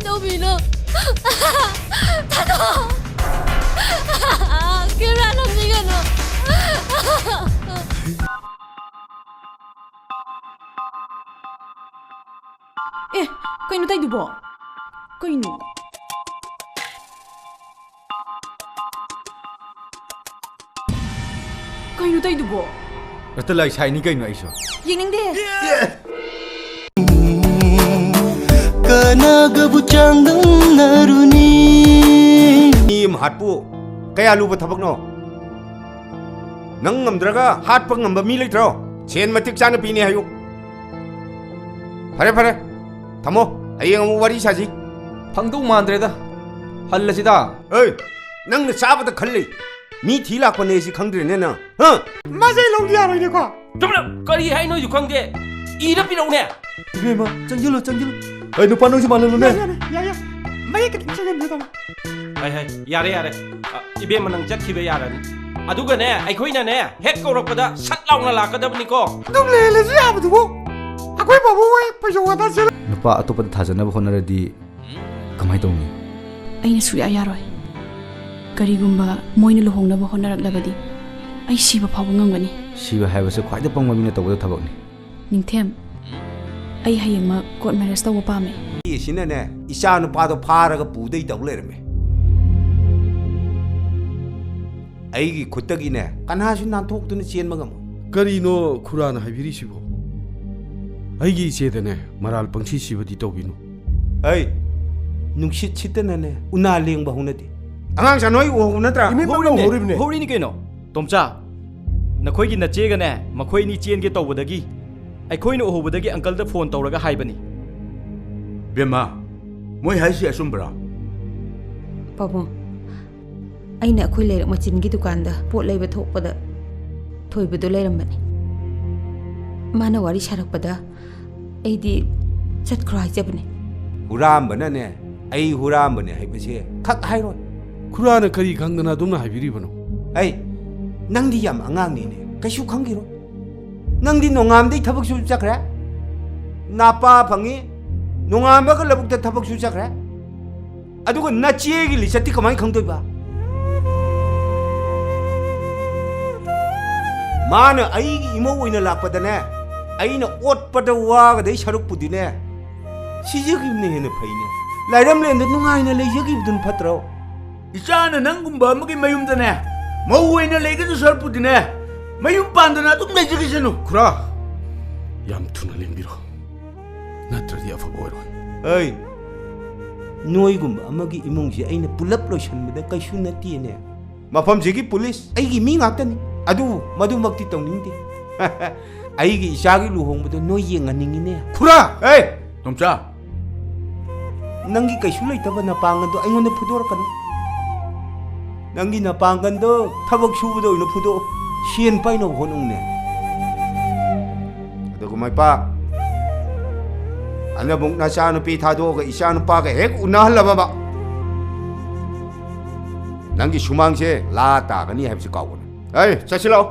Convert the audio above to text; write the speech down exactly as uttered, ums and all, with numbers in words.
ꯇꯧꯕꯤꯅꯣ꯫ ꯊꯥꯗꯣꯛꯑꯣ꯫ Camera ꯅꯝꯕꯤꯒꯅꯨ꯫ ꯑꯦ, ꯀꯩꯅꯣ ꯇꯧꯏꯗꯨꯕꯣ? ꯀꯩꯅꯣ? ꯀꯩꯅꯣ ꯇꯧꯏꯗꯨꯕꯣ? ꯔꯇꯂꯥꯏ ꯁꯥꯏꯅꯤ ꯀꯩꯅꯣ ꯑꯩꯁꯨ꯫ ꯌꯦꯡꯅꯤꯡꯗꯦ꯫ ꯀꯅꯥꯒꯕꯨ ꯆꯥꯡꯗꯝꯅꯔꯨꯅꯤ? ꯃꯤ ꯑꯃ ꯍꯥꯠꯄꯨ ꯀꯌꯥ ꯂꯨꯕ ꯊꯕꯛꯅꯣ? ꯅꯪ ꯉꯝꯗ꯭ꯔꯒ ꯍꯥꯠꯄ ꯉꯝꯕ ꯃꯤ ꯂꯩꯇ꯭ꯔꯣ? ꯁꯦꯟ ꯃꯇꯤꯛ ꯆꯥꯅ ꯄꯤꯅꯤ ꯍꯥꯏꯌꯨ꯫ ꯐꯔꯦ, ꯐꯔꯦ꯫ ꯊꯝꯃꯣ꯫ ꯍꯌꯦꯡ ꯑꯃꯨꯛ ꯋꯥꯔꯤ ꯁꯥꯁꯤ꯫ ꯐꯪꯗꯧ ꯃꯥꯟꯗ꯭ꯔꯦꯗ꯫ ꯍꯜꯂꯁꯤꯗ꯫ ꯑꯦ, ꯅꯪꯅ ꯆꯥꯕꯗ ꯈꯜꯂꯤ꯫ ꯃꯤ ꯊꯤ ꯂꯥꯛꯄꯅꯦ ꯁꯤ ꯈꯪꯗ꯭ꯔꯦꯅꯦ ꯅꯪ? ꯍꯥ? ꯃꯥꯁꯦ ꯑꯩ ꯂꯧꯗ ꯌꯥꯔꯣꯏꯅꯦꯀꯣ? ꯆꯨꯝꯂꯞ! ꯀꯔꯤ ꯍꯥꯏꯅꯣ ꯑꯩꯁꯨ ꯈꯪꯗꯦ꯫ ꯏꯔ ꯄꯤꯔꯛꯎꯅꯦ꯫ ꯏꯕꯦꯝꯃ, ꯆꯪꯁꯤꯜꯂꯨ, ꯆꯪꯁꯤꯜꯂꯨ꯫ ꯑꯩ ꯅꯨꯄꯥ ꯅꯪꯁꯨ ꯃꯥꯜꯍꯜꯂꯨꯅꯦ꯫ ꯌꯥꯏ, ꯌꯥꯏ, ꯌꯥꯏ, ꯌꯥꯏ꯫ ꯃꯌꯦꯛ ꯈꯤꯇꯪ ꯆꯪꯍꯟꯕꯤꯌꯨ ꯇꯥꯃꯣ꯫ ꯍꯥꯏ, ꯍꯥꯏ, ꯌꯥꯔꯦ, ꯌꯥꯔꯦ꯫ ꯑ, ꯏꯕꯦꯝꯃ, ꯅꯪ ꯆꯠꯈꯤꯕ ꯌꯥꯔꯅꯤ꯫ ꯑꯗꯨꯒꯅꯦ, ꯑꯩꯈꯣꯏꯅꯅꯦ, ꯍꯦꯛ ꯀꯧꯔꯛꯄꯗ ꯁꯠ ꯂꯥꯎꯅ ꯂꯥꯛꯀꯗꯕꯅꯤꯀꯣ꯫ ꯑꯗꯨꯝ ꯂꯩꯍꯜꯂꯁꯨ ꯌꯥꯕꯗꯨꯕꯨ꯫ ꯑꯩꯈꯣꯏ ꯄꯥꯕꯨꯡ ꯍꯣꯏ ꯐꯩꯖꯣꯝ ꯋꯥꯇ ꯁꯦꯠꯂ- ꯅꯨꯄꯥ ꯑꯇꯣꯞꯄꯗ ꯊꯥꯖꯅꯕ ꯍꯣꯠꯅꯔꯗꯤ ꯀꯃꯥꯏ ꯇꯧꯅꯤ? ꯑꯩꯅ ꯁꯨꯛꯌꯥ ꯌꯥꯔꯣꯏ꯫ ꯀꯔꯤꯒꯨꯝꯕ ꯃꯣꯏꯅ ꯂꯨꯍꯣꯡꯅꯕ ꯍꯣꯠꯅꯔꯛꯂꯕꯗꯤ ꯑꯩ ꯁꯤꯕ ꯐꯥꯎꯕ ꯉꯝꯒꯅꯤ꯫ ꯁꯤꯕ ꯍꯥꯏꯕꯁꯦ ꯈ꯭ꯋꯥꯏꯗꯩ ꯄꯪꯕ ꯃꯤꯅ ꯇꯧꯒꯗꯕ ꯊꯕꯛꯅꯤ꯫ ꯅꯤꯡꯊꯦꯝ, ꯑꯩ ꯍꯌꯦꯡꯃꯛ court marriage ꯇꯧꯕ ꯄꯥꯝꯃꯦ꯫ ꯑꯁꯤꯅꯅꯦ, ꯏꯆꯥ ꯅꯨꯄꯥꯗꯣ ꯐꯥꯔꯒ ꯄꯨꯗꯩ ꯇꯧ ꯂꯩꯔꯝꯃꯦ꯫ ꯑꯩꯒꯤ ꯈꯨꯠꯇꯒꯤꯅꯦ, ꯀꯅꯥꯁꯨ ꯅꯥꯟꯊꯣꯛꯇꯨꯅ ꯆꯦꯟꯕ ꯉꯝꯃꯣꯏ꯫ ꯀꯔꯤꯅꯣ ꯈꯨꯔꯥꯅ ꯍꯥꯏꯕꯤꯔꯤꯁꯤꯕꯣ? ꯑꯩꯒꯤ ꯏꯆꯦꯗꯅꯦ, ꯃꯔꯥꯜ ꯄꯪꯁꯤ ꯁꯤꯕꯗꯤ ꯇꯧꯕꯤꯅꯨ꯫ ꯑꯩ ꯅꯨꯡꯁꯤꯠ ꯁꯤꯠꯇꯅꯅꯦ, ꯎꯅꯥ ꯂꯦꯡꯕ ꯍꯧꯅꯗꯦ꯫ ꯑꯉꯥꯡꯁꯥ ꯅꯣꯏ ꯎꯍꯧꯕ ꯅꯠꯇ꯭ꯔꯥ? ꯏꯃꯦꯝꯃ ꯎꯍꯧꯔꯤꯕꯅꯦ꯫ ꯎꯍꯧꯔꯤꯅꯦ꯫ ꯎꯍꯧꯔꯤꯅꯤ ꯀꯩꯅꯣ꯫ ꯇꯣꯝꯆꯥ, ꯅꯈꯣꯏꯒꯤ ꯅꯆꯦꯒꯅꯦ, ꯃꯈꯣꯏ ꯑꯅꯤ ꯆꯦꯟꯒꯦ ꯇꯧꯕꯗꯒꯤ ꯑꯩꯈꯣꯏꯅ ꯎꯍꯧꯕꯗꯒꯤ uncleꯗ phone ꯇꯧꯔꯒ ꯍꯥꯏꯕꯅꯤ꯫ ꯕꯦꯝꯃ, ꯃꯣꯏ ꯍꯥꯏꯁꯤ ꯑꯆꯨꯝꯕꯔꯥ? ꯄꯥꯕꯨꯡ, ꯑꯩꯅ ꯑꯩꯈꯣꯏ ꯂꯩꯔꯛ ꯃꯆꯤꯟꯒꯤ ꯗꯨꯀꯥꯟꯗ ꯄꯣꯠ ꯂꯩꯕ ꯊꯣꯛꯄꯗ ꯊꯣꯏꯕꯗꯣ ꯂꯩꯔꯝꯕꯅꯤ꯫ ꯃꯥꯅ ꯋꯥꯔꯤ ꯁꯥꯔꯛꯄꯗ ꯑꯩꯗꯤ ꯆꯠꯈ꯭ꯔꯣ ꯍꯥꯏꯖꯕꯅꯤ꯫ ꯍꯨꯔꯥꯝꯕꯅꯅꯦ, ꯑꯩ ꯍꯨꯔꯥꯝꯕꯅꯦ ꯍꯥꯏꯕꯁꯦ ꯈꯛ ꯍꯥꯏꯔꯣꯏ꯫ ꯈꯨꯔꯥꯅ ꯀꯔꯤ ꯈꯪꯗꯅ ꯑꯗꯨꯝꯅ ꯍꯥꯏꯕꯤꯔꯤꯕꯅꯣ? ꯑꯩ, ꯅꯪꯗꯤ ꯌꯥꯝ ꯑꯉꯥꯡꯅꯤꯅꯦ, ꯀꯩꯁꯨ ꯈꯪꯈꯤꯔꯣꯏ꯫ ꯅꯪꯗꯤ ꯅꯣꯡꯉꯥꯟꯕꯗꯩ ꯊꯕꯛ ꯁꯨ ꯆꯠꯈ꯭ꯔꯦ, ꯅꯥꯄꯥ ꯐꯪꯉꯤ, ꯅꯣꯡꯉꯥꯟꯕꯒ ꯂꯧꯕꯨꯛꯇ ꯊꯕꯛ ꯁꯨ ꯆꯠꯈ꯭ꯔꯦ꯫ ꯑꯗꯨꯒ ꯅꯆꯦꯒꯤ ꯂꯤꯆꯠꯇꯤ ꯀꯃꯥꯏꯅ ꯈꯪꯗꯣꯏꯕ? ꯃꯥꯅ ꯑꯩꯒꯤ ꯏꯃꯧ ꯑꯣꯏꯅ ꯂꯥꯛꯄꯗꯅꯦ, ꯑꯩꯅ ꯑꯣꯠꯄꯗ ꯋꯥꯒꯗꯩ ꯁꯔꯨꯛꯄꯨꯗꯤꯅꯦ, ꯁꯤꯖꯈꯤꯕꯅ ꯍꯦꯟꯅ ꯐꯩꯅꯦ꯫ ꯂꯥꯏꯔꯝꯂꯦꯟꯗ ꯅꯨꯡꯉꯥꯏꯅ ꯂꯩꯖꯈꯤꯕꯗꯨꯅ ꯐꯠꯇ꯭ꯔꯣ? ꯏꯆꯥꯅ ꯅꯪꯒꯨꯝꯕ ꯑꯃꯒꯤ ꯃꯌꯨꯝꯗꯅꯦ, ꯃꯧ ꯑꯣꯏꯅ ꯂꯩꯒꯗꯧ ꯁꯔꯨꯛꯄꯨꯗꯤꯅꯦ, ꯃꯌꯨꯝ ꯄꯥꯟꯗꯅ ꯑꯗꯨꯝ ꯂꯩꯖꯈꯤꯁꯅꯨ꯫ ꯈꯨꯔꯥ, ꯌꯥꯝ ꯊꯨꯅ ꯂꯦꯡꯕꯤꯔꯣ, ꯅꯠꯇ꯭ꯔꯗꯤ ꯑꯐꯕ ꯑꯣꯏꯔꯣꯏ꯫ ꯑꯩ, ꯅꯣꯏꯒꯨꯝꯕ ꯑꯃꯒꯤ ꯏꯃꯨꯡꯁꯦ ꯑꯩꯅ ꯄꯨꯂꯞ ꯂꯣꯏꯁꯟꯕꯗ ꯀꯩꯁꯨ ꯅꯠꯇꯦꯅꯦ꯫ ꯃꯐꯝꯁꯤꯒꯤ ꯄꯨꯂꯤꯁ ꯑꯩꯒꯤ ꯃꯤ ꯉꯥꯛꯇꯅꯤ, ꯑꯗꯨꯕꯨ ꯃꯗꯨꯃꯛꯇꯤ ꯇꯧꯅꯤꯡꯗꯦ꯫ ꯑꯩꯒꯤ ꯏꯆꯥꯒꯤ ꯂꯨꯍꯣꯡꯕꯗꯣ ꯅꯣꯏ ꯌꯦꯡꯍꯟꯅꯤꯡꯉꯤꯅꯦ꯫ ꯈꯨꯔꯥ! ꯑꯦ! ꯇꯣꯝꯆꯥ! ꯅꯪꯒꯤ ꯀꯩꯁꯨ ꯂꯩꯇꯕ ꯅꯄꯥꯡꯒꯜꯗꯣ ꯑꯩꯉꯣꯟꯗ ꯐꯨꯗꯣꯔꯛꯀꯅꯨ꯫ ꯅꯪꯒꯤ ꯅꯄꯥꯡꯒꯜꯗꯣ ꯊꯕꯛ ꯁꯨꯕꯗ ꯑꯣꯏꯅ ꯐꯨꯗꯣꯛꯑꯣ꯫ ꯁꯦꯟ ꯄꯥꯏꯅꯕ ꯍꯣꯠꯅꯧꯅꯦ꯫ ꯑꯗꯨꯒ ꯃꯥꯏꯄꯥ, ꯍꯟꯗꯛꯃꯨꯛ ꯅꯆꯥꯅꯨꯄꯤ ꯊꯥꯗꯣꯛꯑꯒ ꯏꯆꯥꯅꯨꯄꯥꯒ ꯍꯦꯛ ꯎꯅꯍꯜꯂꯕꯕ, ꯅꯪꯒꯤ ꯁꯨꯃꯥꯡꯁꯦ ꯂꯥ ꯇꯥꯒꯅꯤ ꯍꯥꯏꯕꯁꯤ ꯀꯥꯎꯒꯅꯨ꯫ ꯑꯩ, ꯆꯠꯁꯤ ꯂꯥꯛꯑꯣ꯫